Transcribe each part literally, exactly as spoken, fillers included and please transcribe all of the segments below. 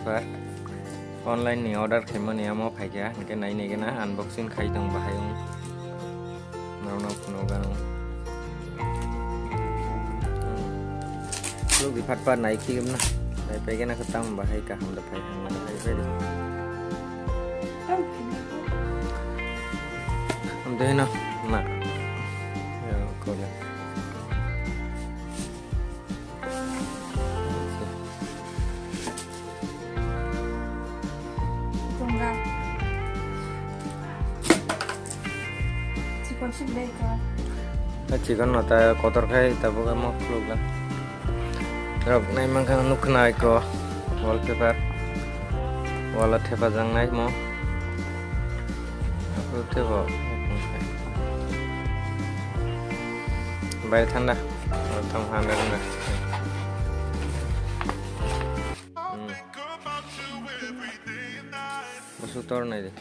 Online ni order khaimani amo phaikha, hwnkhe nai naigena unboxing khai tong bahai wng. Norokno phunukgano. Khuluk di phat phat nai khigwmna. Nai paigena khe tamo bahai kaham da phai hwnna nai paidi. Amtwi hino na. Yo, kole. Tongga. Chikon sik dai ka. Chikon no ta kotor khai tabuk mo khuluk la. Rok nai mankha nuk khna ko wallpaper. Wala thepa jang nai mo. Rok thepa. Bai thanda. Thang handa handa. Hmm. Busu tor nai de.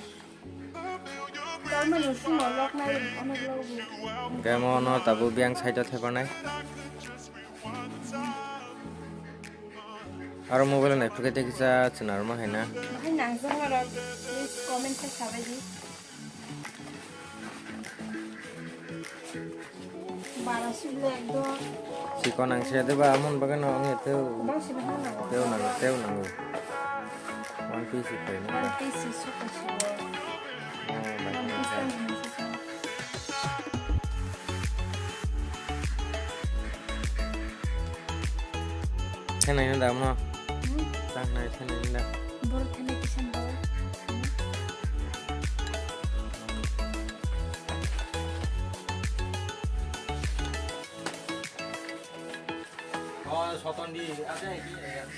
Hwnkhe mo no tabuk biyang side o thepanai. Aro mobile nai phukhe tei kisa chwng narwkma hai na. Bahai nangjakma rok, please comment khe sabai di. Bara sibla ekdom. Chikon ang se de ba, amon bagwi no wngya teo. Bang sibla hana. Teo nango, teo nango. One piece ipai no. One piece si suka sibo. Oh, bai. One piece tang ni sisa. Thanai no da mo. Hmm? Thanai, thanai no da. Bor thanai kisan bor. Oh, soton di, ada ki, eh,